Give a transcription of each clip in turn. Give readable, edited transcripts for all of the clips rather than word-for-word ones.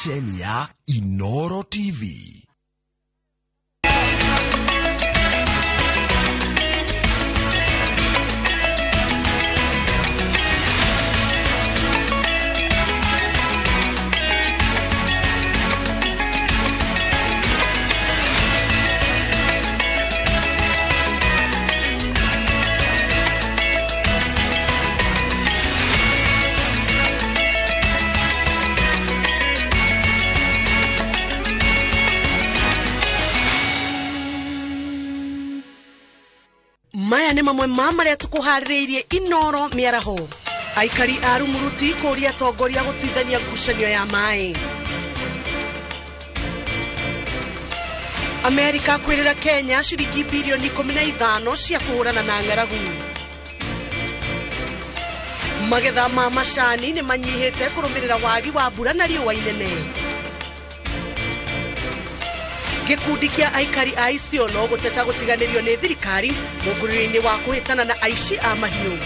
Ceceni ya Inoro TV. Maya nĩ mamwe ma marĩa tũkũharĩrĩirie Inoro mĩaraho. Aikari a Rumuruti kũria atongoria gũtuithania ngucanio ya maĩ. Amerika kwĩrĩra Kenya ciringi birioni 15 cia kũhũrana na ng'aragu. Magetha ma macani nĩ manyihĩte kũrũmĩrĩra wagi wa mbura na riũa inene. Gĩkundi kĩa aikari a Isiolo gũteta gũtiganĩrio nĩ thirikari mũngũrĩro-inĩ wa kũhĩtana na aici a mahiũ.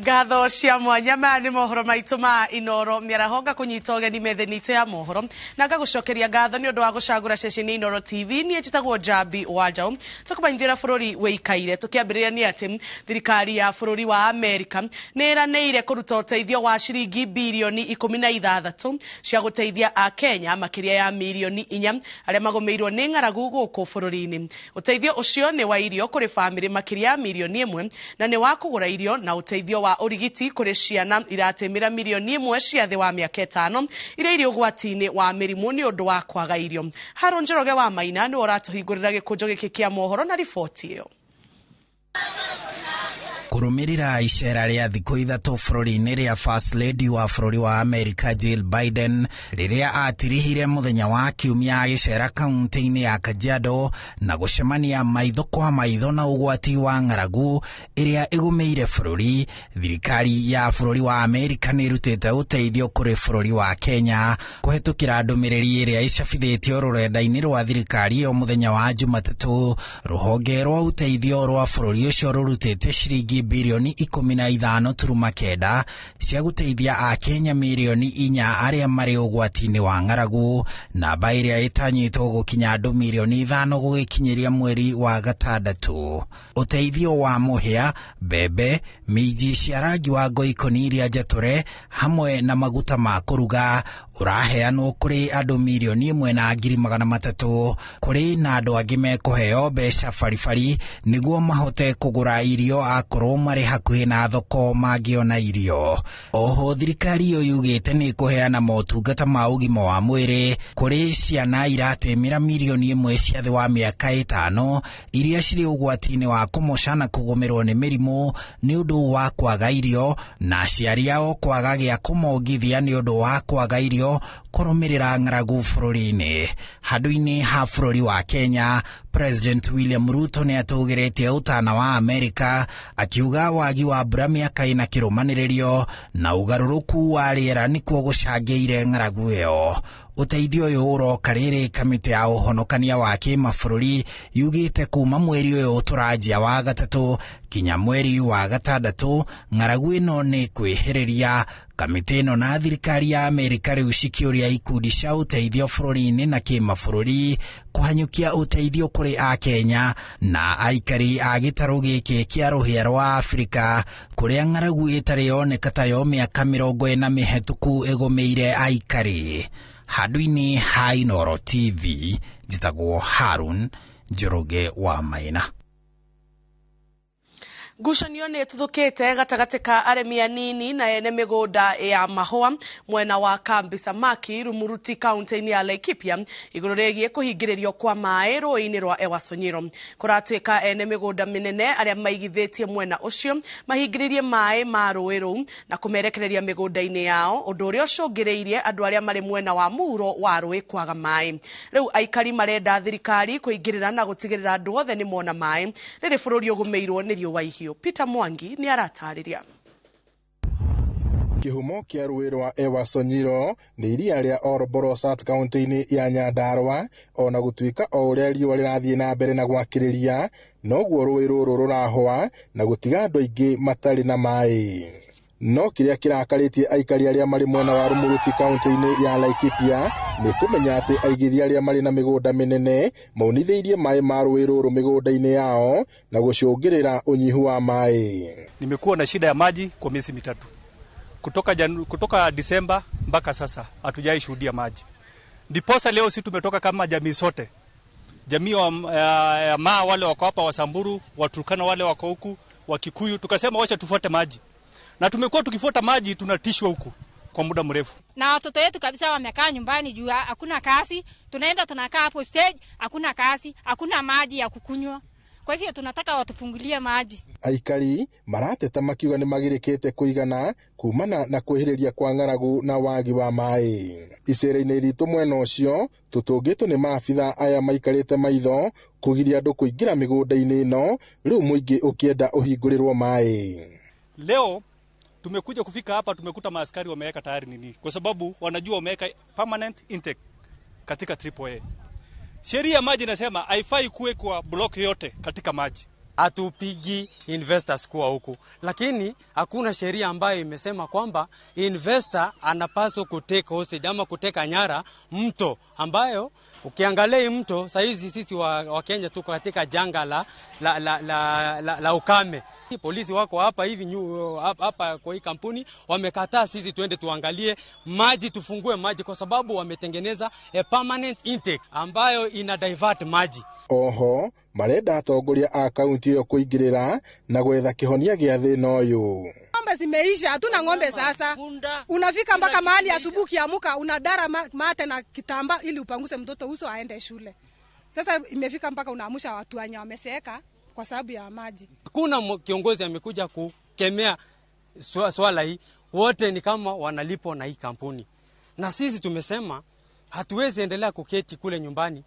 Ngatho cia mwanya. Maya nĩ mohoro maitũ ma Inoro mĩaraho. Ngakũnyita ũgeni metha-inĩ itũ ya mohoro na ngagũcokeria ngatho nĩ ũndũ wa gũcagũra ceceni Inoro TV. Niĩ njĩtagwo Njambi wa Njaũ. Tũkũmenyithia ũrĩa bũrũri wĩikaire. Tũkĩambĩrĩria nĩ atĩ thirikari ya bũrũri wa Amerika nĩ ĩranĩire kũruta ũteithio wa ciringi birioni 16 cia gũteithia Akenya makĩria ya mirioni 4 arĩa magũmĩirwo nĩ ng'aragu gũkũ bũrũri-inĩ. Ũteithio ũcio nĩ wa irio kũrĩ bamĩrĩ makĩria ya mirioni 1 na nĩ wa kũgũra irio na ũteithio wa ũrigiti kũrĩ ciana iratĩmĩra mirioni 1 cia thĩ wa mĩaka 5 iria irĩ ũgwati-inĩ wa mĩrimũ nĩ ũndũ wa kwaga irio. Haron Njoroge wa Maina nĩwe ũratũhingũrĩra gĩkũnjo gĩkĩ kĩa mohoro na riboti ĩyo. Kũrũmĩrĩra icera rĩa thikũ 3 bũrũri-inĩ rĩa First Lady wa bũrũri wa Amerika Jill Biden rĩrĩa atirihire mũthenya wa kiumia agĩcera kaunti-inĩ ya Kajiado na gũcemania maitho kwa maitho na ũgwati wa ng'aragu ĩrĩa ĩgũmĩire bũrũri, thirikari ya bũrũri wa Amerika nĩ ĩrutĩte ũteithio kũrĩ bũrũri wa Kenya kũhetũkĩra ndũmĩrĩri ĩrĩa ĩcabithĩtio rũrenda-inĩ rwa thirikari ĩyo mũthenya wa Jumatatũ. Rũhonge rwa ũteithio rwa bũrũri ũcio rũrutĩte ciringi birioni 15.9 cia gũteithia Akenya mirioni 4 arĩa marĩ ũgwati-inĩ wa ng'aragu, namba ĩrĩa ĩtanyĩtwo gũkinya andũ mirioni 5 gũgĩkinyĩria mweri wa gatandatũ. Ũteithio wa mũhĩa, mbembe, minji cia rangi wa ngoikoni iria njatũre hamwe na maguta ma kũruga ũraheanwo kũrĩ andũ mirioni 1,300,000. Kũrĩ na andũ angĩ mekũheo mbeca baribari nĩguo mahote kũgũra irio akorwo marĩ hakuhĩ na thoko mangĩona irio. Oho thirikari ĩyo yugĩte nĩ ĩkũheana motungata ma ũgima wa mwĩrĩ kũrĩ ciana iratĩmĩra mirioni 1 cia thĩ wa mĩaka 5 iria cirĩ ũgwati-inĩ wa kũmoca na kũgũmĩrwo nĩ mĩrimũ nĩ ũndũ wa kwaga irio na aciari ao kwaga gĩa kũmongithia nĩ ũndũ wa kwaga irio kũrũmĩrĩra ng'aragu bũrũri-inĩ. Handũ-inĩ ha bũrũri wa Kenya, President William Ruto nĩ atũgĩrĩtie ũtana wa Amerika akiuga wagi wa mbura mĩaka ĩna kĩrũmanĩrĩrio na ũgarũrũku wa rĩera nĩkuo gũcangĩire ng'aragu ĩyo. Ũteithio ũyũ ũroka rĩrĩ kamĩtĩ ya ũhonokania wa kĩmabũrũri yugĩte kuma mweri ũyũ tũranjia wa gatatũ kinya mweri wa gatandatũ ng'aragu ĩno nĩ kwĩhĩrĩria. Kamĩtĩ ĩno na thirikari ya Amerika rĩu cikĩũria ikundi cia ũteithio bũrũri-inĩ na kĩmabũrũri kũhanyũkia ũteithio kũrĩ Akenya na aikari a gĩtarũ gĩkĩ kĩa rũhĩa rwa Afrika kũrĩa ng'aragu ĩtarĩ yoneka tayo mĩaka 40 mĩhetũku ĩgũmĩire aikari. Handũ-inĩ ha Inoro TV njĩtagwo Harun Njoroge wa Maina. Ngucanio nĩ ĩtuthũkĩte gatagatĩ ka arĩmi anini na ene mĩgũnda ya mahũa mwena wa Kambi Samaki Rumuruti kaunti-inĩ ya Laikipia igũrũ rĩgiĩ kũhingĩrĩrio kwa maĩ rũĩ-inĩ rwa Ewaso Nyiro. Kũratuĩka ene mĩgũnda mĩnene arĩa maigithĩtie mwena ũcio mahingĩrĩrie maĩ ma rũĩ rũu na kũmerekereria mĩgũnda-inĩ yao, ũndũ ũrĩa ũcũngĩrĩirie andũ arĩa marĩ mwena wa mũhuro wa rũĩ kwaga maĩ. Rĩu aikari marenda thirikari kũingĩrĩra na gũtigĩrĩra andũ othe nĩ mona maĩ rĩrĩ bũrũri ũgũmĩirwo nĩ riũa ihiũ. Peter Mwangi nĩ aratarĩria. Kĩhumo kĩa rũĩ rwa Ewaso Nyiro nĩ iria rĩa Olbolosat kaunti-inĩ ya Nyandarua, ona gũtuĩka o ũrĩa riũa rĩrathiĩ na mbere na gwakĩrĩria noguo rũĩ rũrũ rũrahũa na gũtiga andũ aingĩ matarĩ na maĩ. No kĩrĩa kĩrakarĩtie aikari arĩa marĩ mwena wa Rumuruti kaunti-inĩ ya Laikipia nĩ kũmenya atĩ aigithia arĩa marĩ na mĩgũnda mĩnene maunithĩirie maĩ ma rũĩ rũrũ mĩgũnda-inĩ yao na gũcũngĩrĩra ũnyihu wa maĩ. Nimekuwa na shida ya maji kwa miezi mitatu. Kutoka Disemba mpaka sasa hatujai shuhudia maji. Ndiposa leo sisi tumetoka kama jamii sote. Jamii ya Maa wale wako hapa, Wasamburu, Waturkana wale wako huku, Wakikuyu, tukasema wacha tufuate maji. Na tumekuwa tukifuata maji tunatishwa huku kwa muda mrefu. Na watoto wetu kabisa wamekaa nyumbani juu hakuna kazi, tunaenda tunakaa hapo stage, hakuna kazi, hakuna maji ya kukunywa. Kwa hivyo tunataka watufungulie maji. Aikari marateta makiuga nĩ magirĩkĩte kũigana kumana na kwĩhĩrĩria kwa ng'aragu na wagi wa maĩ. Icera-inĩ ritũ mwena ũcio tũtũngĩtwo nĩ maabitha aya maikarĩte maitho kũgiria andũ kũingĩra mĩgũnda-inĩ ĩno, rĩu mũingĩ ũkĩenda ũhingũrĩrwo maĩ. Leo tumekuja kufika hapa tumekuta maaskari wameweka tayari nini, kwa sababu wanajua wameweka permanent intake katika AAA. Sheria ya maji inasema haifai kuwekwa block yote katika maji. Hatupigi investors kuwa huku, lakini hakuna sheria ambayo imesema kwamba investor anapaswa kuteka hostage ama kuteka nyara mto, ambayo ukiangalia hii mto saizi sisi wa Kenya tuko katika janga la ukame. Polisi wako hapa hivi hapa kwa hii kampuni wamekataa sisi tuende tuangalie maji, tufungue maji, kwa sababu wametengeneza a permanent intake ambayo ina divert maji. Oho marenda atongoria a kaunti ĩyo kũingĩrĩra na gwetha kĩhonia gĩa thĩna ũyũ. Ng'ombe zimeisha, hatuna ng'ombe sasa. Unafika mpaka mahali asubuhi ukiamka unadara mate na kitamba ili upanguse mtoto uso aende shule. Sasa imefika mpaka unaamusha watu wenye wameseeka kwa sababu ya maji. Hakuna kiongozi amekuja kukemea swala hii, wote ni kama wanalipwa na hii kampuni. Na sisi tumesema hatuwezi endelea kuketi kule nyumbani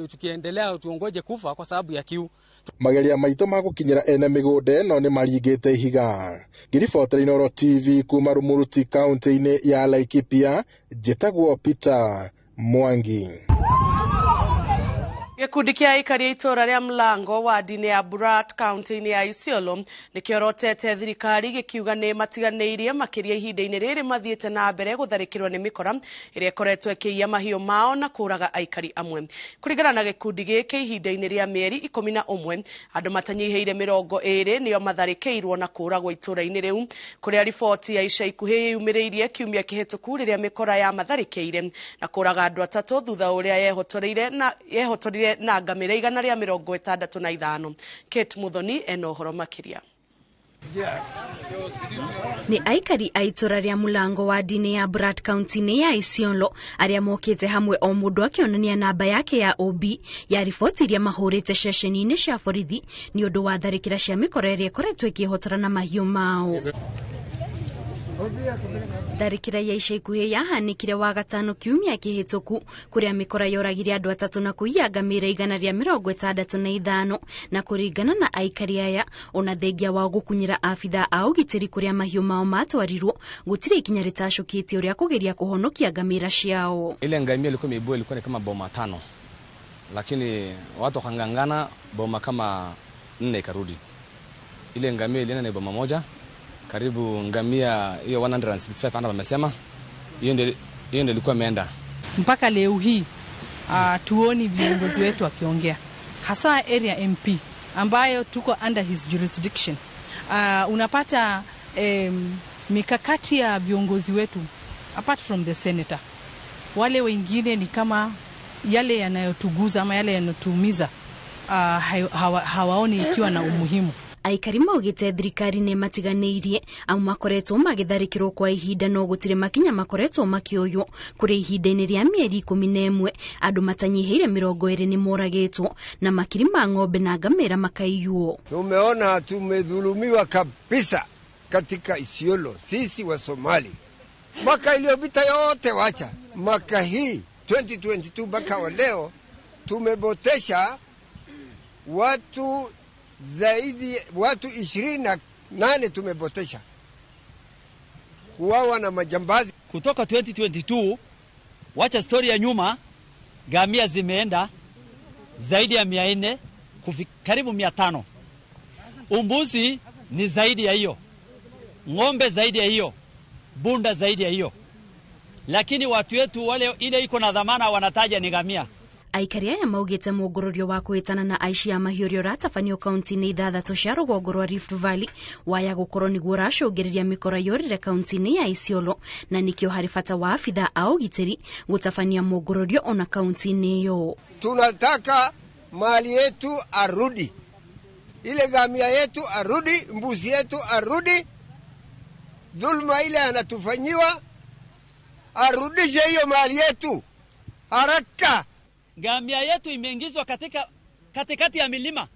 tukiendelea tuongoje kufa kwa sababu ya kiu. Mageria maitũ ma gũkinyĩra ene mĩgũnda ĩno nĩ maringĩte ihiga. Ngĩribotera Inooro TV kuma Rumuruti kaunti-inĩ ya Laikipia, njĩtagwo Peter Mwangi. Gĩkundi kĩa aikari a itũũra rĩa Mlango wadi-inĩ ya Burat kaunti-inĩ ya Isiolo nĩkĩorotete thirikari gĩkiuga nĩ matiganĩirie makĩria ihinda-inĩ rĩrĩ mathiĩte na mbere gũtharĩkĩrwo nĩ mĩkora ĩrĩa ĩkoretwo ĩkĩiya mahiũ mao na kũraga aikari amwe. Kũringana na gĩkundi gĩkĩ, ihinda-inĩ rĩa mĩeri 11 andũ matanyihĩire 20 nĩo matharĩkĩirwo na kũragwo itũũra-inĩ rĩu, kũrĩa riboti ya ica ikuhĩ yumĩrĩirie kiumia kĩhĩtũku rĩrĩa mĩkora ya matharĩkĩire na kũraga andũ atatũ thutha ũrĩa yehotorire na ngamĩra 165. Kate Muthoni ena ũhoro makĩria. Ni aikari a itũra rĩa Mulango wadi-inĩ ya Burat kaunti-inĩ ya Isiolo arĩa mokĩte hamwe o mũndũ akĩonania namba yake ya OB ya riboti iria mahũrĩte ceceni-inĩ cia borithi nĩ ũndũ wa tharĩkĩra cia mĩkora ĩrĩa ĩkoretwo ĩkĩhotora na mahiũ mao. Tharĩkĩra ya ica ikuhĩ yahanĩkire wagatano kiumia kĩhĩtũku kũrĩa mĩkora yoragire andũ atatũ na kũiya ngamĩra 165 na kũringana na aikari aya ona thengia wao gũkunyĩra abithaa a ũgitĩri kũrĩa mahiũ mao matwarirwo gũtirĩ ikinya rĩtacũkĩte ũrĩa kũgeria kũhonokia ngamĩra ciao. Ile ngamia ilikuwa imeibua ilikuwa ni kama boma 5, lakini watu wakangangana boma kama 4 ikarudi. Ile ngamia ilienda ni boma 1, karibu ngamia hiyo 165 ana wamesema hiyo ndio ilikuwa imeenda. Mpaka leo hii tuoni viongozi wetu wakiongea, hasa area MP ambayo tuko under his jurisdiction. Unapata mikakati ya viongozi wetu apart from the senator, wale wengine ni kama yale yanayotuguza ama yale yanayotuumiza hawaoni ikiwa na umuhimu. Aikari maugĩte thirikari nĩ matiganĩirie amu makoretwo magĩtharĩkĩrwo kwa ihinda no gũtirĩ makinya makoretwo makĩoywo. Kũrĩ ihinda-inĩ rĩa mĩeri 11 andũ matanyihĩire 20 nĩ moragĩtwo na makiri ma ng'ombe na ngamĩra makaiywo. Tumeona tumedhulumiwa kabisa katika Isiolo sisi wa Somali. Mwaka iliyopita yote wacha, mwaka hii 2022 mpaka wa leo tumebotesha watu zaidi, watu 28 tumebotesha kuwawa na majambazi. Kutoka 2022, wacha story ya nyuma, ngamia zimeenda zaidi ya 400 karibu 500. Umbuzi ni zaidi ya hiyo, ng'ombe zaidi ya hiyo, bunda zaidi ya hiyo, lakini watu wetu wale ile iko na dhamana wanataja ni ngamia. Aikari aya maugĩte mũngũrũrio wa kũhĩtana na aici a mahiũ ũrĩa ũratabanio kaunti-inĩ 6 cia rũgongo rwa Rift Valley waya gũkorwo nĩguo ũracũngĩrĩria mĩkora yũrĩre kaunti-inĩ ya Isiolo, na nĩkĩo harĩ bata wa abitha a ũgitĩri gũtabania mũngũrũrio ona kaunti-inĩ ĩyo. Tunataka mali yetu arudi, ile ngamia yetu arudi, mbuzi yetu arudi. Dhulma ile anatufanyiwa, arudishe hiyo mali yetu haraka. Ngamia yetu imeingizwa katikati ya milima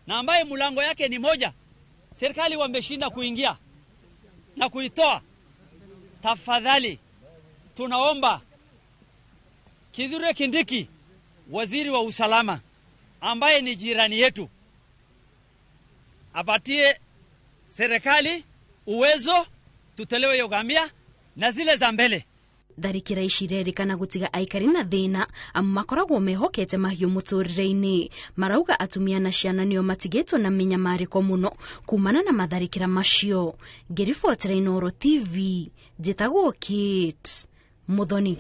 na ambaye mlango yake ni moja. Serikali wameshinda kuingia na kuitoa. Tafadhali tunaomba Kithure Kindiki, waziri wa usalama ambaye ni jirani yetu, apatie serikali uwezo tutolewe hiyo ngamia na zile za mbele. Tharĩkĩra ici irerĩkana gũtiga aikari na thĩna amu makoragwo mehokete mahiũ mũtũrĩre-inĩ. Marauga atumia na ciana nĩo matigĩtwo na mĩnyamarĩko mũno kumana na matharĩkĩra macio. Ngĩribotera Inooro TV, njĩtagwo Kate Muthoni.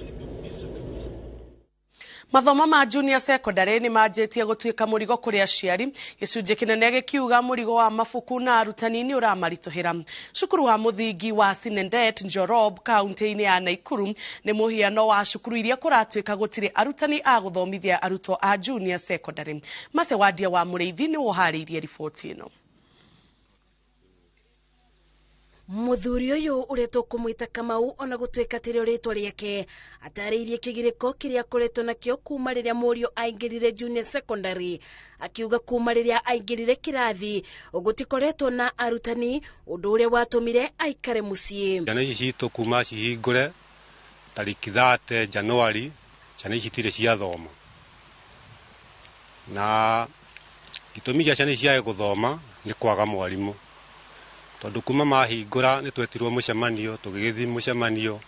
Mathomo ma junior secondary nĩ manjĩtie gũtuĩka mũrigo kũrĩ aciari, gĩcunjĩ kĩnene gĩkiuga mũrigo wa mabuku na arutani nĩ ũramaritũhĩra. Cukuru wa mũthingi wa Sinendet Njorob kaunti-inĩ ya Naikuru nĩ mũhiano wa cukuru iria kũratuĩka gũtirĩ arutani a gũthomithia arutwo a junior secondary. Mace Wandia wa Mũrĩithi nĩ ũharĩirie riboti ĩno. Muthuri uyu uria tukumwita Kamau ona gutuika tirio ritwa riake atarĩirie kĩgirĩko kĩrĩa akoretwo nakĩo kuma rĩrĩa mũriũ aingĩrire junior secondary, akiuga kuma rĩrĩa aingĩrire kĩrathi gũtikoretwo na arutani, ũndũ ũrĩa watũmire aikare mũciĩ. Ciana ici citũ kuma cihingũre tarĩki 30 Januari, ciana ici itirĩ ciathoma, na gĩtũmi gĩa ciana ici ciage gũthoma nĩ kwaga mwarimũ, tondũ kuma mahingũra nĩ twetirwo mũcemanio, tũgĩgĩthiĩ mũcemanio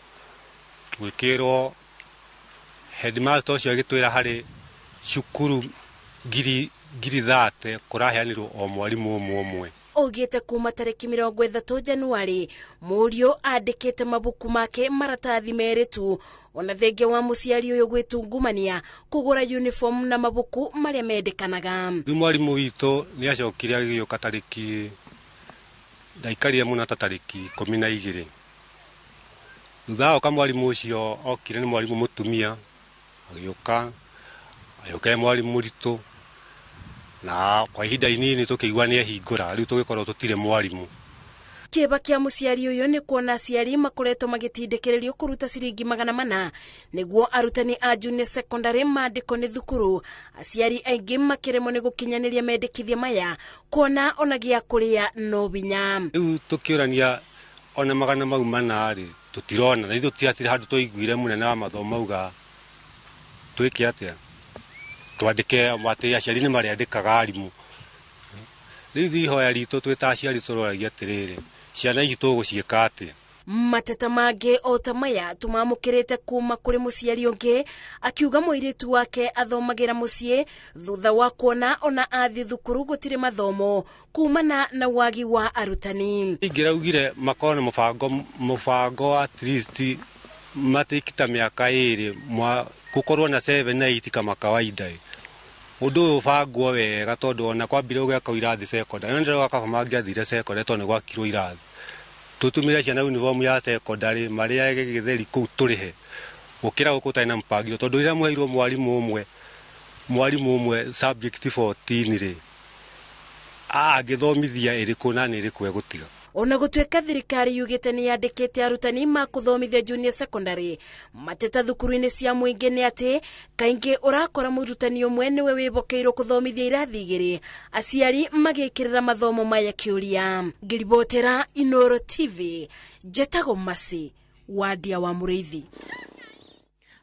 gwĩkĩrwo headmaster ũcio agĩtwĩra harĩ cukuru ngiri 30 kũraheanirwo o mwarimũ ũmwe ũmwe. Augĩte kuma tarĩki 30 Januari mũriũ andĩkĩte mabuku make maratathi merĩ tu, ona thengia wa mũciari ũyũ gwĩtungumania kũgũra uniform na mabuku marĩa mendekanaga. Rĩu mwarimũ witũ nĩ acokire agĩũka tarĩki ndaikarire mũno ta tarĩki 12. Thutha wa mwarimũ ũcio okire nĩ mwarimũ mũtumia, agĩũka e mwarimũ mũritũ, na kwa ihinda inini tũkĩigua nĩ ehingũra, rĩu tũgĩkorwo tũtirĩ mwarimũ. Kĩeba kĩa mũciari ũyũ nĩ kuona aciari makoretwo magĩtindĩkĩrĩrio kũruta ciringi 400 nĩguo arutani a junior secondary mandĩkwo nĩ thukuru, aciari aingĩ makĩremwo nĩ gũkinyanĩria mendekithia maya kuona ona gĩa kũrĩa no binya. Rĩu tũkĩũrania ona 400 rĩ tũtirona, na ithuĩ tũtiatirĩ handũ twaiguire mũnene wa mathomo auga twĩke atĩa, twandĩke atĩ aciari nĩ marĩandĩkaga arimũ. Rĩu ihoya ritũ twĩ ta aciari tũroragia atĩrĩrĩ, ciana ici tũgũciĩka atĩa? Mateta mangĩ o ta maya tũmamũkĩrĩte kuma kũrĩ mũciari ũngĩ akiuga mũirĩtu wake athomagĩra mũciĩ thutha wa kuona ona athiĩ thukuru gũtirĩ mathomo kumana na wagi wa arutani. Ingĩraugire makorwo na mũbango at least matikita mĩaka 2 gũkorwo na 7 na 8 kama kawaida. Ũndũ ũyũ ũbangwo wega tondũ ona kwambire gũgĩakwo irathi secondary, no ndĩrauga kaba mangĩathire secondary tondũ nĩ gwakirwo irathi. Tũtũmĩre ciana uniform ya secondary marĩage gĩtheri kũu tũrĩhe gũkĩra gũkũ ũtarĩ na mpangilio, tondũ rĩrĩa mwaheirwo mwarimũ ũmwe subject 14 rĩ, Angĩthomithia ĩrĩkũ na nĩ ĩrĩkũ egũtiga. Ona gũtuĩka thirikari yugĩte nĩ yandĩkĩte arutani ma kũthomithia junior secondary, mateta thukuru-inĩ cia mũingĩ nĩ atĩ kaingĩ ũrakora mũrutani ũmwe nĩwe wĩbokeirwo kũthomithia irathi igĩrĩ, aciari magĩkĩrĩra mathomo maya kĩũria. Ngĩribotera Inooro TV, njetagwo Mercy Wandia wa Mũrĩithi.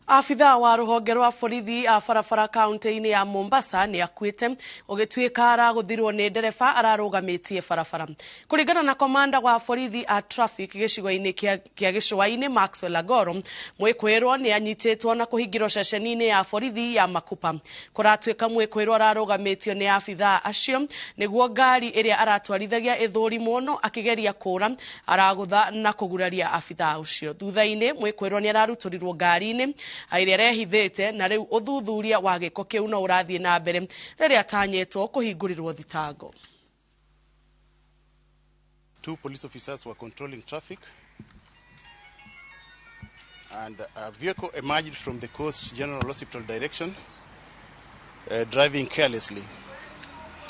Abithaa wa rũhonge rwa borithi a barabara kaunti-inĩ ya Mombasa nĩ akuĩte ũgĩtuĩka aragũthirwo nĩ ndereba ararũgamĩtie barabara. Kũringana na komanda wa borithi a traffic gĩcigo-inĩ kĩa gĩcũa-inĩ Maxwell Agoro, mwĩkwĩrwo nĩ anyitĩtwo na kũhingĩrwo ceceni-inĩ ya borithi ya Makupa. Kũratuĩka mwĩkwĩrwo ararũgamĩtio nĩ abithaa acio nĩguo ngari ĩrĩa aratwarithagia ĩthũrimwo no akĩgeria kũra aragũtha na kũguraria abithaa ũcio. Thutha-inĩ mwĩkwĩrwo nĩ ararutũrirwo ngari-inĩ ĩrĩa arehithĩte na rĩu ũthuthuria wa gĩko kĩu no ũrathiĩ na mbere rĩrĩa atanyĩtwo kũhingũrĩrwo thitango. Two police officers were controlling traffic and a vehicle emerged from the Coast General Hospital direction, driving carelessly.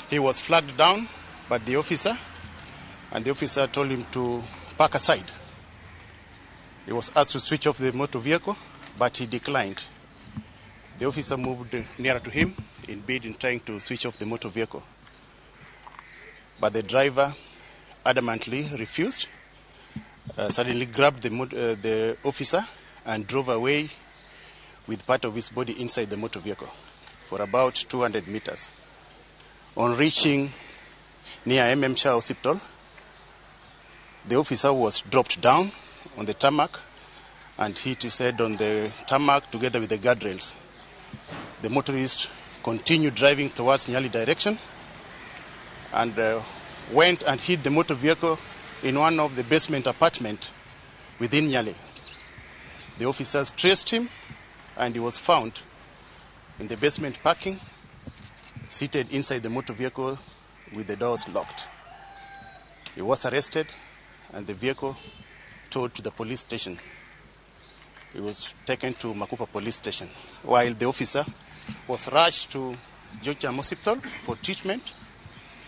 He was flagged down by the officer, and the officer told him to park aside. He was asked to switch off the motor vehicle, but he declined. The officer moved nearer to him in bid in trying to switch off the motor vehicle. But the driver adamantly refused, suddenly grabbed the officer and drove away with part of his body inside the motor vehicle for about 200 meters. On reaching near MM Shah Hospital, the officer was dropped down on the tarmac and hit his head on the tarmac together with the guardrails. The motorist continued driving towards Nyali direction and went and hit the motor vehicle in one of the basement apartment within Nyali. The officers traced him and he was found in the basement parking, seated inside the motor vehicle with the doors locked. He was arrested and the vehicle towed to the police station. He was taken to Makupa police station, while the officer was rushed to Jocham Hospital for treatment.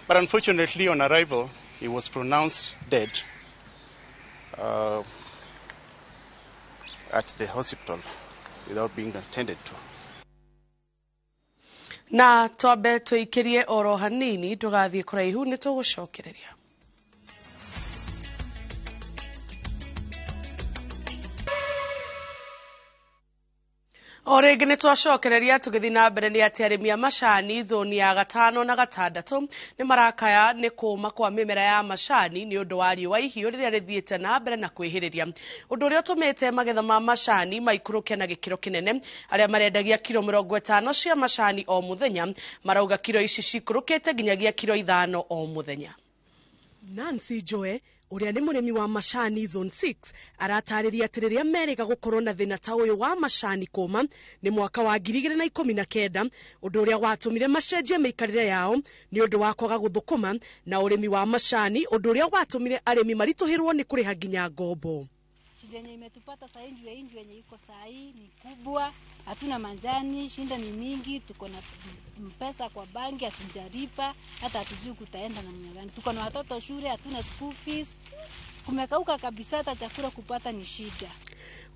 But unfortunately, on arrival, he was pronounced dead at the hospital without being attended to. Na twambe tũikĩrie oro hanini ndũgathiĩ kũraihu nĩ tũgũcokereria. O rĩngĩ nĩ twacokereria tũgĩthiĩ na mbere nĩ atĩ arĩmi a macani zoni ya gatano na gatandatũ nĩ marakaya nĩ kũma kwa mĩmera ya macani nĩ ũndũ wa riũa ihiũ rĩrĩa rĩthiĩte na mbere na kwĩhĩrĩria, ũndũ ũrĩa ũtũmĩte magetha ma macani maikũrũke na gĩkĩro kĩnene. Arĩa marendagia kiro 50 cia macani o mũthenya marauga kiro ici cikũrũkĩte nginyagia kiro 5 o mũthenya. Nancy Joe ũrĩa nĩ mũrĩmi wa macani zone 6 aratarĩria atĩ rĩrĩa merĩga gũkorwo na thĩna ta ũyũ wa macani kũma nĩ mwaka wa 2019, ũndũ ũrĩa watũmire macenjie mĩikarĩre yao nĩ ũndũ wa kwaga gũthũkũma na ũrĩmi wa macani, ũndũ ũrĩa watũmire arĩmi maritũhĩrwo nĩ kũrĩha nginya ngombo. Shida yenye imetupata saa hii, inju yenye iko saa hii ni kubwa, hatuna manjani, shinda ni mingi, tuko na pesa kwa banki hatujalipa, hata hatujui kutaenda namna gani. Tuko na watoto shule, hatuna school fees, kumekauka kabisa, hata chakula kupata ni shida.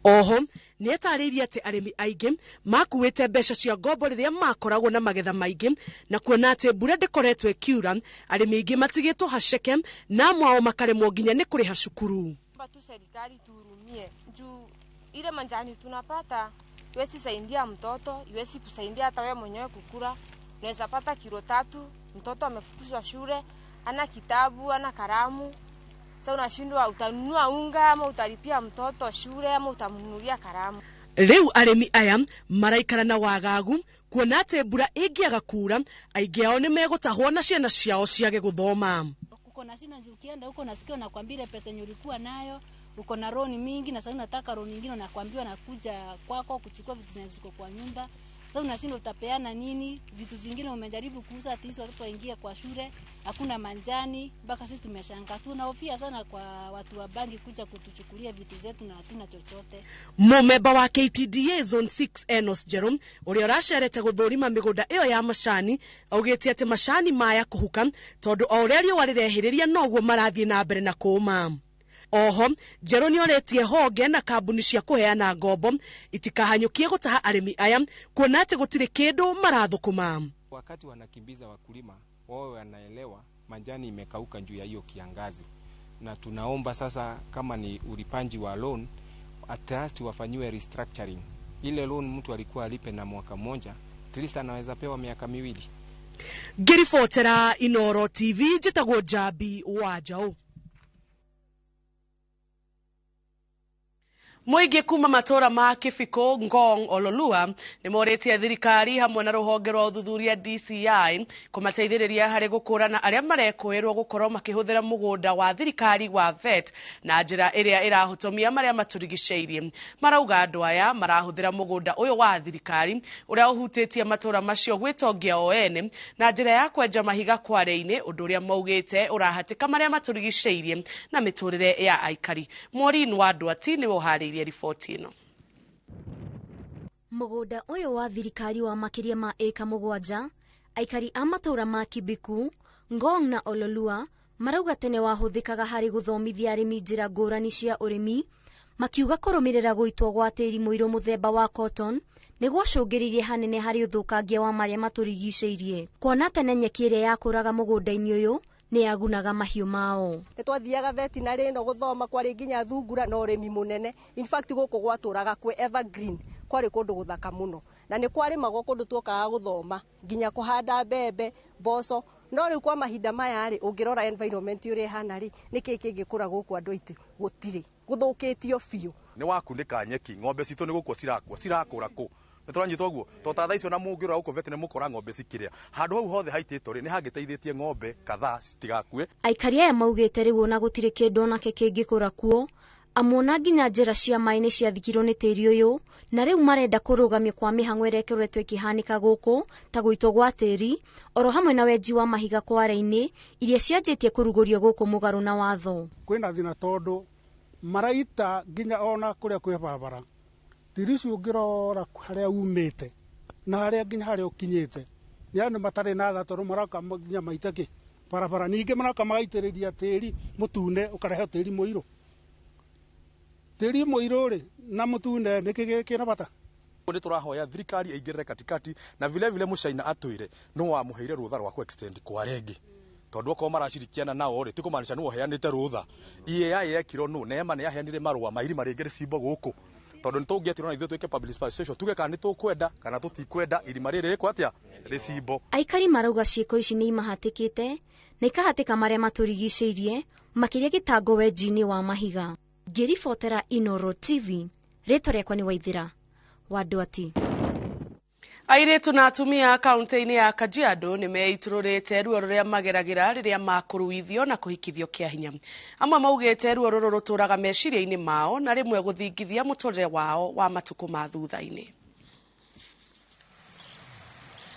Oho nĩ atarĩirie atĩ arĩmi aingĩ makuĩte mbeca cia ngombo rĩrĩa makoragwo na magetha maingĩ, na kuona atĩ mbura ndĩkoretwo ĩkiura, arĩmi aingĩ matigĩtwo haceke na amwe ao makaremwo nginya nĩ kũrĩha cukuru. Tu serikali tuhurumie juu ile manjani tunapata iwezi saidia mtoto, iwezi kusaidia hata wewe mwenyewe kukula. Unaweza pata kilo 3, mtoto amefukuzwa shule, ana kitabu, ana kalamu. Sasa unashindwa utanunua unga ama utalipia mtoto shule ama utamnunulia kalamu. Rĩu arĩmi aya maraikara na wagagu kuona atĩ mbura ĩngĩaga kura aingĩ ao nĩ megũtahwo na ciana ciao ciage gũthoma. Uko na sina juu ukienda huko nasikia unakwambia pesa yenye ulikuwa nayo, uko na loan mingi na sasa unataka loan nyingine, unakwambiwa nakuja kwako kuchukua vitu zenye ziko kwa nyumba. Sasa unashindwa utapeana nini? Vitu zingine umejaribu kuuza ati hizo watoto waingie kwa shule, hakuna manjani, mpaka sisi tumeshangaa. Tunahofia sana kwa watu wa bangi kuja kutuchukulia vitu zetu na hatuna chochote. Mumemba wa KTDA Zone 6 Enos Jerome uria uracerete guthurima migunda iyo ya macani augite ati macani maya kuhuka tondu o uria riũa rirehĩrĩria noguo marathie na mbere na kũma. Oho Njerũ nĩoretie honge na kambuni cia kũheana ngombo itikahanyũkie gũtaha arĩmi aya kuona atĩ gũtirĩ kĩndũ marathũkũma. Wakati wanakimbiza wakulima wao wanaelewa majani imekauka juu ya hiyo kiangazi, na tunaomba sasa kama ni ulipanji wa loan at least wafanyiwe restructuring. Ile loan mtu alikuwa alipe na mwaka mmoja, at least anaweza pewa miaka miwili. Ngĩribotera Inoro TV njĩtagwo Njambi wa Njaũ. Mũingĩ kuma matũra ma Kibiko, Ngong, Ololua nĩmorĩtie thirikari hamwe na rũhonge rwa ũthuthuria DCI kũmateithĩrĩria harĩ gũkũrana arĩa marekũĩrwo gũkorwo makĩhũthĩra mũgũnda wa thirikari wa VET na njĩra ĩrĩa ĩrahotomia marĩa matũrigicĩirie. Marauga andũ aya marahũthĩra mũgũnda ũyũ wa thirikari ũrĩa ũhutĩtie matũra macio gwĩtongia o ene na njĩra ya kwenja mahiga kware-inĩ, ũndũ ũrĩa maugĩte ũrahatĩka marĩa matũrigicĩirie na mĩtũrĩre ya aikari. Maureen wa Ndwati nĩwe ũharĩirie riboti ĩno. Mũgũnda ũyũ wa thirikari wa makĩria ma ĩka 7, aikari a matũra ma Kibiku, Ngong na Ololua marauga tene wahũthĩkaga harĩ gũthomithia arĩmi njĩra ngũrani cia ũrĩmi, makiuga kũrũmĩrĩra gũitwo gwa tĩri mũirũ mũthemba wa cotton nĩ gwacũngĩrĩirie hanene harĩ ũthũkangia wa marĩa matũrigicĩirie. Kuona tene nyeki ĩrĩa yakũraga mũgũnda-inĩ ũyũ nĩ yagunaga mahiũ mao. Nĩ twathiaga veterinary ĩno gũthoma, kwarĩ nginya thungura na ũrĩmi mũnene. In fact gũkũ gwatũraga kwĩ evergreen, kwarĩ kũndũ gũthaka mũno na nĩ kwarĩmagwo kũndũ tuokaga gũthoma nginya kũhanda mbembe, mboco. No rĩu kwa mahinda maya rĩ, ũngĩrora environment ũrĩa ĩhana rĩ, nĩkĩĩ kĩngĩkũra gũkũ andũ aitũ? Gũtirĩ, gũthũkĩtio biũ. Nĩ wakunĩka nyeki, ng'ombe citũ nĩ gũkua cirakua, cirakũra kũ? Nĩtũranyita ũguo to ta thaa icio na mũngĩrora gũkũ veterinary mũkora ng'ombe cikĩrĩa handũ hau hothe haitĩtwo rĩ, nĩ hangĩteithĩtie ng'ombe kadhaa citigakue. Aikari aya maugĩte rĩu ona gũtirĩ kĩndũ onake kĩngĩkũra kuo, amuona nginya njĩra cia maĩ nĩ ciathikirwo nĩ tĩri ũyũ, na rĩu marenda kũrũgamio kwa mĩhang'o ĩrĩa ĩkoretwo ĩkĩhanĩka gũkũ ta gũitwo gwa tĩri oro hamwe na wenji wa mahiga kware-inĩ iria cianjĩtie kũrugũrio gũkũ mũgarũ na watho. Kwĩna thĩna tondũ maraita nginya ona kũrĩa kwĩ barabara, tĩri ũcio ũngĩrora harĩa umĩte na harĩa nginya harĩa ũkinyĩte nĩ andũ matarĩ na tha tondũ maroka nginya maite kĩ barabara, ningĩ maroka magaitĩrĩria tĩri mũtune ũkarehe tĩri mũirũ. Tĩri mũirũ rĩ na mũtune nĩkĩ kĩna bata? Nĩ tũrahoya thirikari ĩingĩrĩre katikati na vile vile mũcaina atwĩre nũ wamũheire rũtha rwa ku extend kwa rĩngĩ, tondũ okorwo maracirikiana nao rĩ, ti kũmaanisha nũ ũheanĩte rũtha. EAI yekirwo nũ? Neema nĩ yaheanire marũa ma irima rĩngĩ rĩcimbwo gũkũ, tondũ nĩ tũngĩetirwo na ithuĩ twĩke public participation tuge kana nĩ tũkwenda kana tũtikwenda irima rĩrĩ rĩkwo atĩa rĩcimbwo. Aikari marauga ciĩko ici nĩ imahatĩkĩte na ikahatĩka marĩa matũrigicĩirie makĩria gĩtango wenji-inĩ wa mahiga. Ngĩribotera Inoro TV, rĩtwa rĩakwa nĩ Waithĩra wa Ndwati. Airĩtu na atumia kaunti-inĩ ya Kajiado nĩ meitũrũrĩte ruo rũrĩa mageragĩra rĩrĩa makũruithio na kũhikithio kĩa hinya. Amwe maugĩte ruo rũrũ rũtũraga meciria-inĩ mao na rĩmwe gũthingithia mũtũrĩre wao wa matukũ ma thutha-inĩ.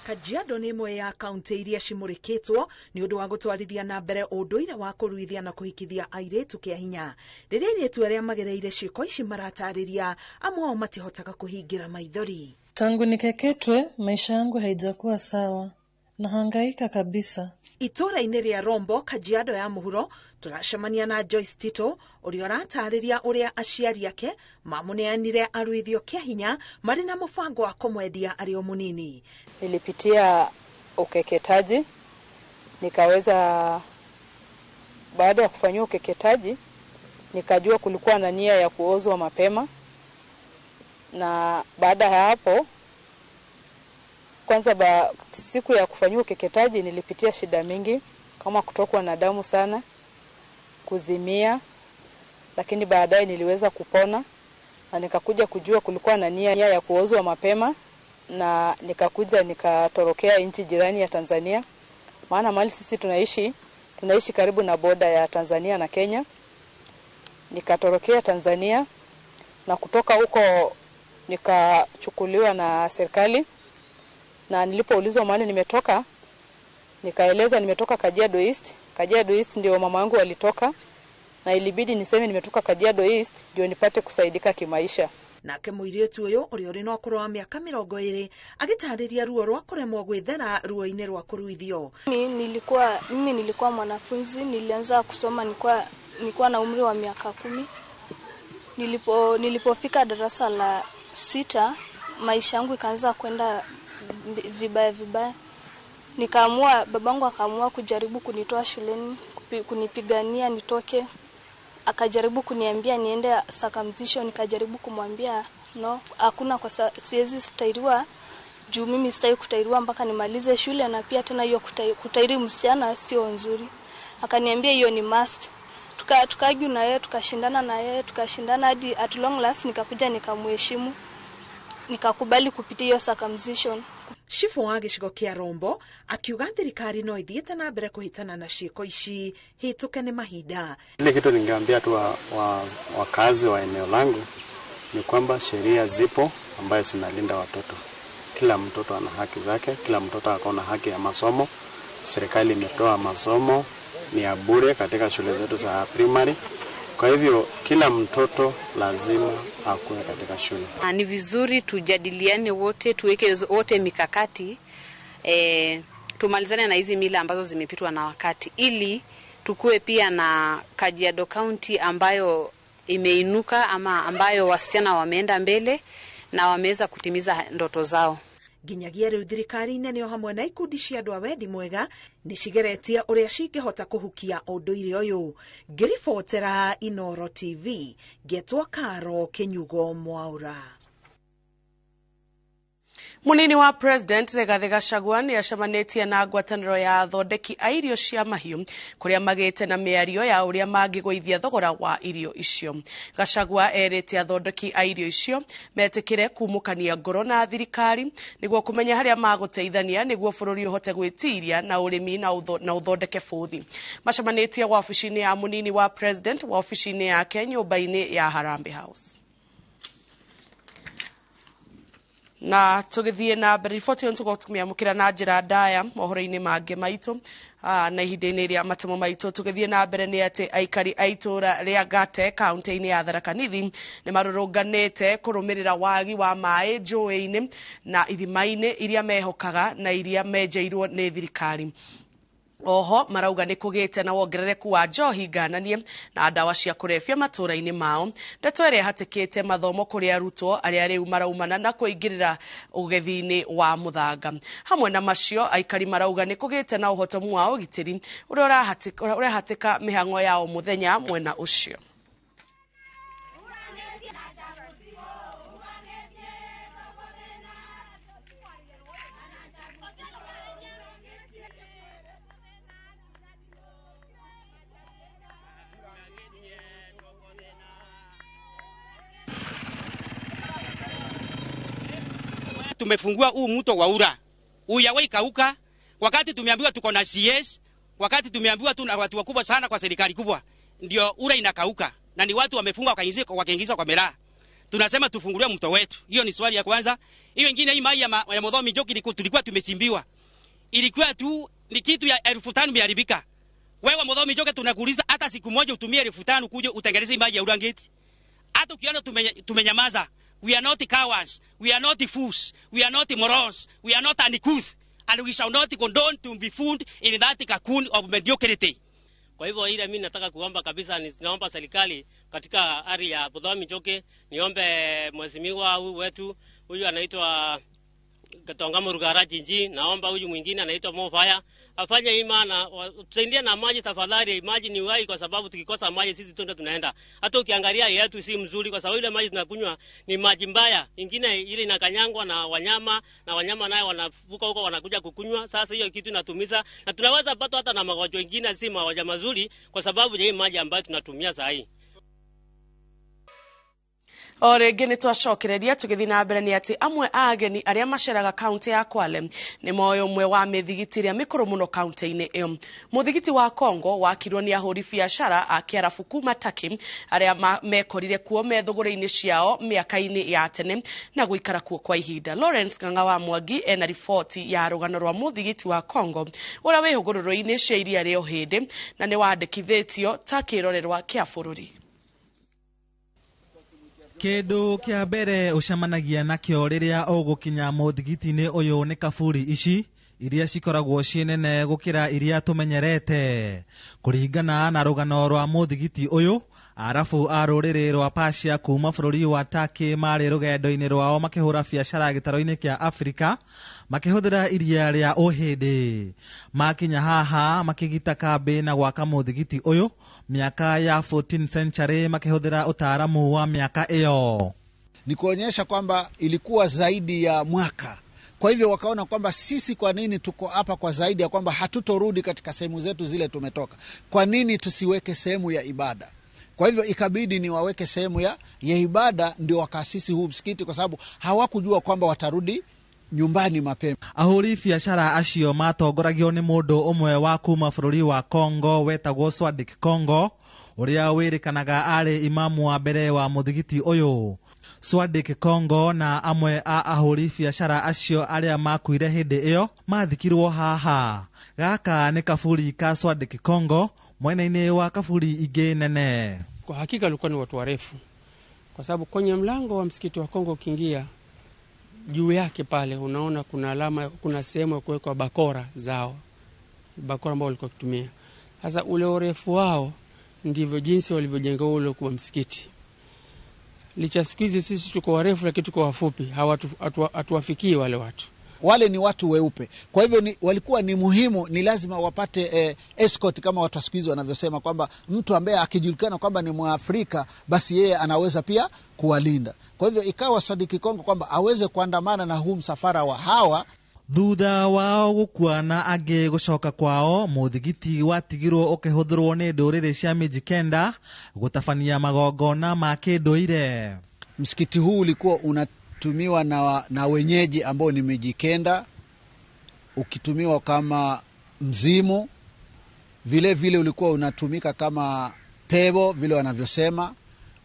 Kajiado nĩ ĩmwe ya kaunti iria cimũrĩkĩtwo nĩ ũndũ wa gũtwarithia na mbere ũndũire wa kũruithia na kũhikithia airĩtu kĩa hinya. Rĩrĩa airĩtu arĩa magereire ciĩko ici maratarĩria, amwe ao matihotaga kũhingĩra maithori. Tangu nikeketwe, maisha yangu haijakuwa sawa. Nahangaika kabisa. Itũra-inĩ rĩa Rombo, Kajiado ya mũhuro, tũracemania na Joyce Tito ũrĩa ũratarĩria ũrĩa aciari ake mamũneanire aruithio kĩa hinya marĩ na mũbango wa kũmwendia arĩ o mũnini. Nilipitia ukeketaji, nikaweza, baada ya kufanyiwa ukeketaji nikajua kulikuwa na nia ya kuozwa mapema, na baada ya hapo kwanza siku ya kufanyiwa ukeketaji nilipitia shida mingi kama kutokwa na damu sana, kuzimia, lakini baadaye niliweza kupona na nikakuja kujua kulikuwa na nia ya kuozwa mapema, na nikakuja nikatorokea nchi jirani ya Tanzania, maana mahali sisi tunaishi karibu na boda ya Tanzania na Kenya. Nikatorokea Tanzania na kutoka huko nikachukuliwa na serikali Na nilipoulizwa mahali nimetoka, nikaeleza nimetoka Kajiado East. Kajiado East ndio mama yangu walitoka, na ilibidi niseme nimetoka Kajiado East ndio nipate kusaidika kimaisha. Nake mũirĩtu ũyũ ũrĩa ũrĩ na ũkũrũ wa mĩaka 20 agĩtarĩria ruo rwa kũremwo gwĩthera ruo-inĩ rwa kũruithio. Mimi nilikuwa mwanafunzi, nilianza kusoma nilikuwa na umri wa miaka 10. Nilipofika darasa la 6, maisha yangu ikaanza kwenda vibaya vibaya. Nikaamua, babangu akaamua kujaribu kunitoa shuleni, kunipigania nitoke. Akajaribu kuniambia niende circumcision, nikajaribu kumwambia no, hakuna, kwa siwezi kutairiwa juu mimi sitaki kutairiwa mpaka nimalize shule, na pia tena hiyo kutairi msichana sio nzuri. Akaniambia hiyo ni must. Tukaargue na yeye, tukashindana na yeye, tukashindana hadi at long last nikakuja nikamheshimu, nikakubali kupitia hiyo circumcision. Cibu wa gĩcigo kĩa Rombo akiuga thirikari no ithiĩte na mbere kũhĩtana na ciĩko ici hĩtũke nĩ mahinda. Ile kitu ningeambia tu wakazi wa eneo langu ni kwamba sheria zipo ambayo zinalinda watoto. Kila mtoto ana haki zake, kila mtoto akona haki ya masomo. Serikali imetoa masomo ni ya bure katika shule zetu za primary. Kwa hivyo kila mtoto lazima akuwe katika shule. Ni vizuri tujadiliane wote, tuweke wote mikakati, tumalizane na hizi mila ambazo zimepitwa na wakati, ili tukue pia na Kajiado County ambayo imeinuka, ama ambayo wasichana wameenda mbele na wameweza kutimiza ndoto zao. Nginyagia rĩu thirikari nene o hamwe na ikundi cia andũ a wendi mwega nĩ cigeretie ũrĩa cingĩhota kũhukia ũndũire ũyũ. Ngĩribotera Inoro TV ngetwo Karo Kĩnyugo Mwaura. Munini wa President Rigathi Gachagua ni acemanĩtie na ngwatanĩro ya athondeki a irio cia mahiũ kũrĩa magĩte na mĩario ya ũrĩa mangĩgũithia thogora wa irio icio. Gachagua erĩte athondeki a irio icio metĩkĩre kumũkania ngoro na thirikari nĩguo kũmenya harĩa magũteithania nĩguo bũrũri ũhote gwĩtiria na ũrĩmi na ũthondeke bũthi. Macemanĩtie wabici-inĩ ya munini wa President wabici-inĩ yake nyũmba-inĩ ya Harambee House. Na tũgĩthiĩ na mbere riboti ĩyo tũgũtũmĩamũkĩra na njĩra ndaya mohoro-inĩ mangĩ maitũ na ihinda-inĩ rĩa matemo maitũ. Tũgĩthiĩ na mbere nĩ atĩ aikari a itũũra rĩa Gate kaunti-inĩ ya Tharaka Nithi nĩ marũrũnganĩte kũrũmĩrĩra wagi wa maĩ njũĩ-inĩ na ithima-inĩ iria mehokaga na iria menjeirwo nĩ thirikari. Oho marauga nĩ kũgĩte na wongerereku wa njohi ngananie na ndawa cia kũrebia matũũra-inĩ mao. Ndeto ĩrĩa ĩhatĩkĩte mathomo kũrĩ arutwo arĩa rĩu maraumana na kũingĩrĩra ũgethi-inĩ wa mũthanga. Hamwe na macio, aikari marauga nĩ kũgĩte na ũhotomu wa ũgitĩri ũrĩa ũrahatĩka mĩhang'o ya o mũthenya mwena ũcio. Tumefungua huu mto wa Ura. Uyawe ikauka wakati tumeambiwa tuko na CS, wakati tumeambiwa tuna watu wakubwa sana kwa serikali kubwa. Ndio Ura inakauka na ni watu wamefunga wakaingiza kwa mera. Tunasema tufungulie mto wetu. Hiyo ni swali ya kwanza. Hiyo nyingine, hii maji ya Muthomi Njoki tulikuwa tumechimbiwa. Ilikuwa tu ni kitu ya 5,000 imeharibika. Wewe Muthomi Njoki tunakuuliza hata siku moja utumie 5,000 kuje utengeneze maji ya Urangeti. Hata ukiona tumenyamaza. We are not cowards. We are not fools. We are not morons. We are not uncouth. And we shall not condone to be fooled in that cocoon of mediocrity. Kwa hivyo ile mimi nataka kuomba kabisa, naomba serikali katika area ya Muthomi Njoki, niombe mheshimiwa huyu wetu, huyu anaitwa Katonga Murugara Jinji, naomba huyu mwingine anaitwa Mofaya afanye imana, tusaidie na maji tafadhali. Maji ni uhai, kwa sababu tukikosa maji sisi tunde tunaenda. Hata ukiangalia yetu si mzuri, kwa sababu ile maji tunakunywa ni maji mbaya. Ingine ile inakanyangwa na wanyama, na wanyama naye wanavuka huko wanakuja kukunywa. Sasa hiyo kitu inatumiza na tunaweza pata hata na magonjwa mengine si magonjwa mazuri, kwa sababu ya hii maji ambayo tunatumia saa hii. O rĩngĩ nĩ twacokereria tũgĩthiĩ na mbere nĩ atĩ amwe a ageni arĩa maceraga kaunti ya Kwale nĩ moĩ ũmwe wa mĩthigiti ĩrĩa mĩkũrũ mũno kaunti-inĩ ĩyo. Mũthigiti wa Kongo wakirwo nĩ ahũri biacara a Kĩarabu kuma Turkey arĩa mekorire kuo me thũgũrĩ-inĩ ciao mĩaka-inĩ ya tene na gũikara kuo kwa ihinda. Lawrence Ng'ang'a wa Mwangi ena riboti ya rũgano rwa mũthigiti wa Kongo ũrĩa wĩ hũgũrũrũ-inĩ cia iria rĩa Ũhĩndĩ na nĩ wandĩkithĩtio ta kĩrorerwa kĩa bũrũri. Kĩndũ kĩa mbere ũcemanagia nakĩo rĩrĩa ũgũkinya mũthigiti-inĩ ũyũ nĩ kaburi ici iria cikoragwo ciĩ nene gũkĩra iria tũmenyerete. Kũringana na rũgano rwa mũthigiti ũyũ, Arabu a rũrĩrĩ rwa Persia kuma bũrũri wa Turkey marĩ rũgendo-inĩ rwao makĩhũra biacara gĩtaro-inĩ kĩa Afrika makĩhũthĩra iria rĩa Ũhĩndĩ. Makinya haha makĩgita kambĩ na gwaka mũthigiti ũyũ miaka ya 14th century makĩhũthĩra utaalamu wa miaka ĩyo. Ni kuonyesha kwamba ilikuwa zaidi ya mwaka. Kwa hivyo wakaona kwamba sisi kwa nini tuko hapa kwa zaidi ya kwamba hatutorudi katika sehemu zetu zile tumetoka. Kwa nini tusiweke sehemu ya ibada? Kwa hivyo ikabidi ni waweke sehemu ya ibada ndio wakaasisi huu msikiti, kwa sababu hawakujua kwamba watarudi nyumbani mapema. Ahũri biacara acio matongoragio nĩ mũndũ ũmwe wa kuma bũrũri wa Congo wetagwo Swadik Congo, ũrĩa wĩrĩkanaga arĩ imamu wa mbere wa mũthigiti ũyũ. Swadik Congo na amwe a ahũri biacara acio arĩa makuire hĩndĩ ĩyo mathikirwo haha. Gaka nĩ kaburi ka Swadik Congo mwena-inĩ wa kaburi ingĩ nene. Kwa hakika walikuwa ni watu warefu, kwa sababu kwenye mlango wa msikiti wa Kongo ukiingia juu yake pale unaona kuna alama, kuna sehemu ya kuwekwa bakora zao, bakora ambao walikuwa wakitumia. Sasa ule urefu wao ndivyo jinsi walivyojenga ule kwa msikiti. Licha siku hizi sisi tuko warefu lakini tuko wafupi, hatuwafikii wale watu. Wale ni watu weupe. Kwa hivyo walikuwa ni muhimu, ni lazima wapate escort kama watu siku hizi wanavyosema, kwamba mtu ambaye akijulikana kwamba ni Mwafrika basi yeye anaweza pia kuwalinda. Kwa hivyo ikawa Sadiki Kongo kwamba aweze kuandamana na huu msafara wa hawa. Thutha wao gũkua na angĩ gũcoka kwao, mũthigiti watigirwo ũkĩhũthĩrwo nĩ ndũrĩrĩ cia Mijikenda gũtabania magongona ma kĩndũire. Msikiti huu ulikuwa unatumiwa na wenyeji ambao ni Mijikenda, ukitumiwa kama mzimu, vile vile ulikuwa unatumika kama pebo vile wanavyosema,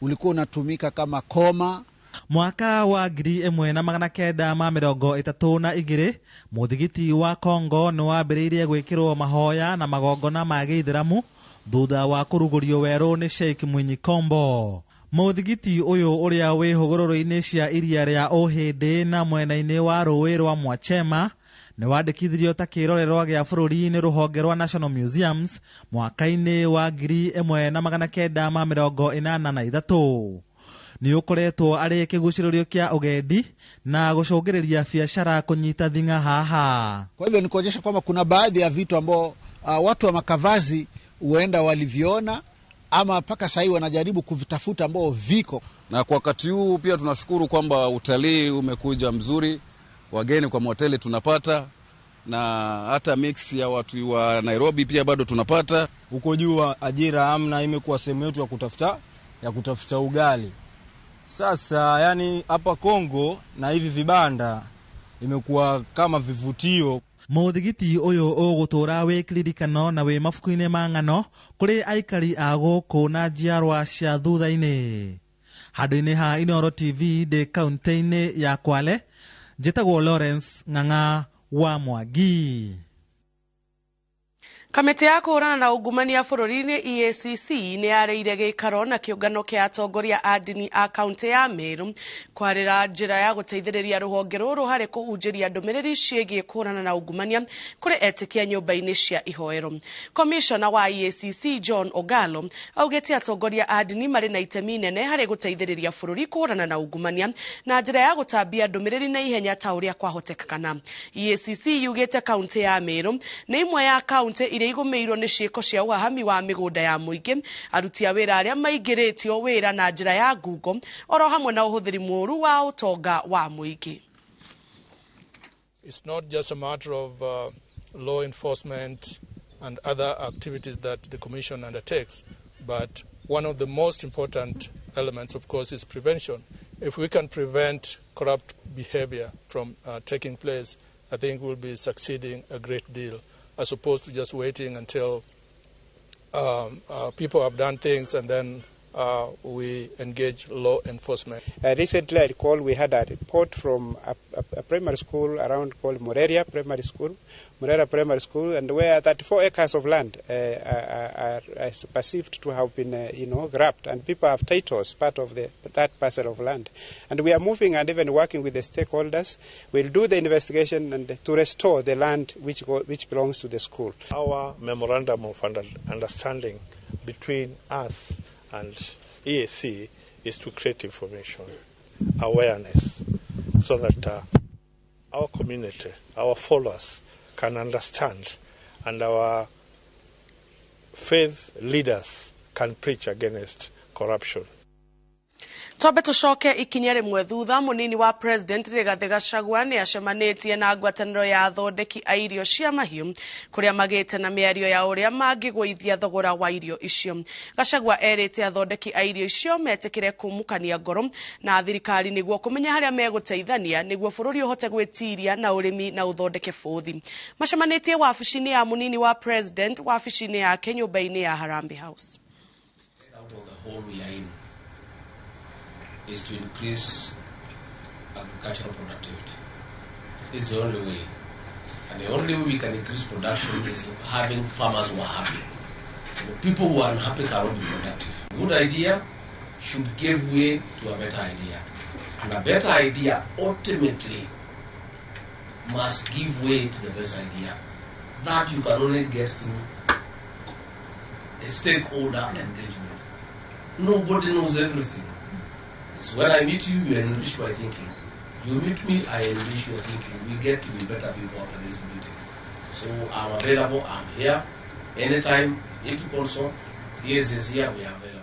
ulikuwa unatumika kama koma. Mwaka wa 1932 mũthigiti wa Kongo nĩ wambĩrĩirie gwĩkĩrwo mahoya na magongona ma gĩithĩramu thutha wa kũrugũrio werũ nĩ Sheikh Mwinyi Kombo. Mũthigiti ũyũ ũrĩa wĩ hũgũrũrũ-inĩ cia iria rĩa Ũhĩndĩ na mwena-inĩ wa rũĩ rwa Mwachema nĩ wandĩkithirio ta kĩrorerwa gĩa bũrũri nĩ rũhonge rwa National Museums mwaka-inĩ wa 1983. Nĩ ũkoretwo arĩ kĩgucĩrĩrio kĩa ũgendi na gũcũngĩrĩria biacara kũnyita thing'a haha. Kwa hivyo ni kuonyesha kwamba kuna baadhi ya vitu ambao watu wa makavazi huenda waliviona ama mpaka sasa wanajaribu kuvitafuta ambao viko. Na kwa wakati huu pia tunashukuru kwamba utalii umekuja mzuri, wageni kwa hoteli tunapata, na hata mix ya watu wa Nairobi pia bado tunapata. Huko juu ajira amna, imekuwa sehemu yetu ya kutafuta ugali. Sasa yani hapa Kongo na hivi vibanda imekuwa kama vivutio. Mũthigiti ũyũ ũgũtũra wĩ kĩririkano na wĩ mabuku-inĩ ma ng'ano kũrĩ aikari a gũkũ na njiarwa cia thutha-inĩ. Handũ-inĩ ha Inooro TV ndĩ kaunti-inĩ ya Kwale, njĩtagwo Lawrence Ng'ang'a wa Mwangi. Kamĩtĩ ya kũhũrana na ungumania bũrũri-inĩ EACC nĩ yarĩire gĩikaro na kĩũngano kĩa atongoria a ndini a kaunti ya Meru kwarĩra njĩra ya gũteithĩrĩria rũhonge rũrũ harĩ kũhunjĩria ndũmĩrĩri ciĩgiĩ kũhũrana na ungumania kũrĩ etĩkia nyũmba-inĩ cia ihoero. Komishona wa EACC John Ogalo augĩte atongoria a ndini marĩ na itemi inene harĩ gũteithĩrĩria bũrũri kũhũrana na ungumania na njĩra ya gũtambia ndũmĩrĩri na ihenya ta ũrĩa kwahotekekana. EACC yugĩte kaunti ya Meru nĩ ĩmwe ya kaunti iria igũmĩirwo nĩ ciĩko cia ũhahami wa mĩgũnda ya mũingĩ, aruti a wĩra arĩa maingĩrĩtio wĩra na njĩra ya ngungo, oro hamwe na ũhũthĩri mũũru wa ũtonga wa mũingĩ. It's not just a matter of law enforcement and other activities that the Commission undertakes, but one of the most important elements, of course, is prevention. If we can prevent corrupt behavior from taking place, I think we'll be succeeding a great deal, as opposed to just waiting until people have done things and then we engage law enforcement. Recently, I recall we had a report from a primary school around called Moreria Primary School, and where 34 acres of land are perceived to have been, grabbed, and people have titles part of that parcel of land. And we are moving and even working with the stakeholders. We'll do the investigation and to restore the land which belongs to the school. Our memorandum of understanding between us and EAC is to create information, awareness, so that our community, our followers can understand, and our faith leaders can preach against corruption. Twambe tucoke ikinya rimwe thutha munini wa president Rigathi Gachagua ni acemanĩtie na ngwatanĩro ya athondeki a irio cia mahiũ kũrĩa magĩte na mĩario ya ũrĩa mangĩgũithia thogora wa irio icio. Gachagua erĩte athondeki a irio icio metĩkĩre kumukania ngoro na thirikari nĩguo kũmenya harĩa megũteithania nĩguo bũrũri ũhote gwĩtiria na ũrĩmi na ũthondeke bũthi. Macemanĩtie wabici-inĩ ya munini wa president wabici-inĩ yake nyũmba-inĩ ya Harambee House. Out of the hole we are in is to increase agricultural productivity. It's the only way. And the only way we can increase production is having farmers who are happy. The people who are unhappy cannot be productive. A good idea should give way to a better idea. And a better idea ultimately must give way to the best idea. That you can only get through a stakeholder engagement. Nobody knows everything. It's when I meet you, you enrich my thinking. You meet me, I enrich your thinking. We get to be better people after this meeting. So I'm available, I'm here. Anytime, need to consult, yes is here, we are available.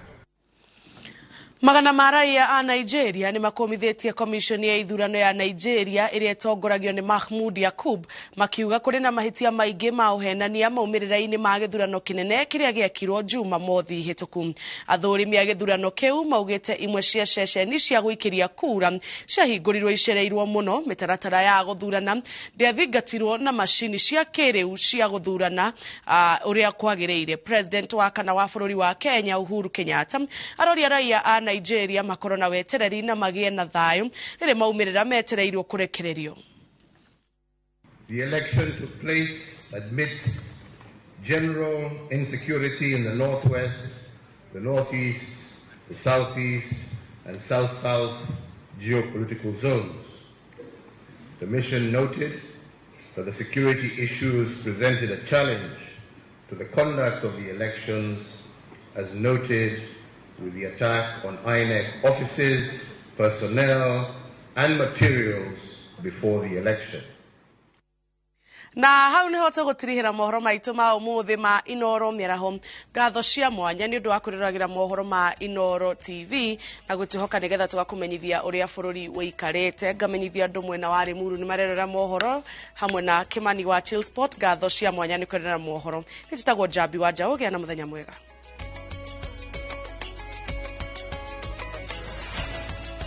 Magana ma raia a Nigeria ni makomithĩtie commission ya ithurano ya Nigeria ĩrĩa ĩtongoragio nĩ Mahmood Yakub makiuga kũrĩ na mahĩtia maingĩ ma ũhenania maumĩrĩra-inĩ ma gĩthurano kĩnene kĩrĩa gĩekirwo Jumamothi hĩtũku. Athũrimi a gĩthurano kĩu maugĩte imwe cia ceceni cia gũikĩria kura ciahingũrirwo icereirwo mũno, mĩtaratara ya gũthurana ndĩathingatirwo na macini cia kĩrĩu cia gũthurana ũrĩa kwagĩrĩire. President wa kana wa bũrũri wa Kenya Uhuru Kenyatta aroria raia a Nigeria makorwo na wetereri na magie na thayo rĩrĩ maumĩrĩra metereirwo kũrekererio. The election took place amidst general insecurity in the northwest, the northeast, the southeast and south-south geopolitical zones. The mission noted that the security issues presented a challenge to the conduct of the elections, as noted with the attack on INEC offices, personnel, and materials before the election. Na hau niho tũgũtirihĩra mohoro maitũ ma ũmũthĩ ma Inoro mĩaraho. Ngatho cia mwanya nĩ ũndũ wa kwĩroragĩra mohoro ma Inoro TV na gũtũhoka nĩgetha tũgakũmenyithia ũrĩa bũrũri ũikarĩte. Ngamenyithia andũ mwena wa Limuru nĩ marerora mohoro hamwe na Kimani wa Chillsport. Ngatho cia mwanya nĩ kwĩrorera mohoro. Nĩ njĩtagwo Njambi wa Njaũ, gĩa na mũthenya mwega.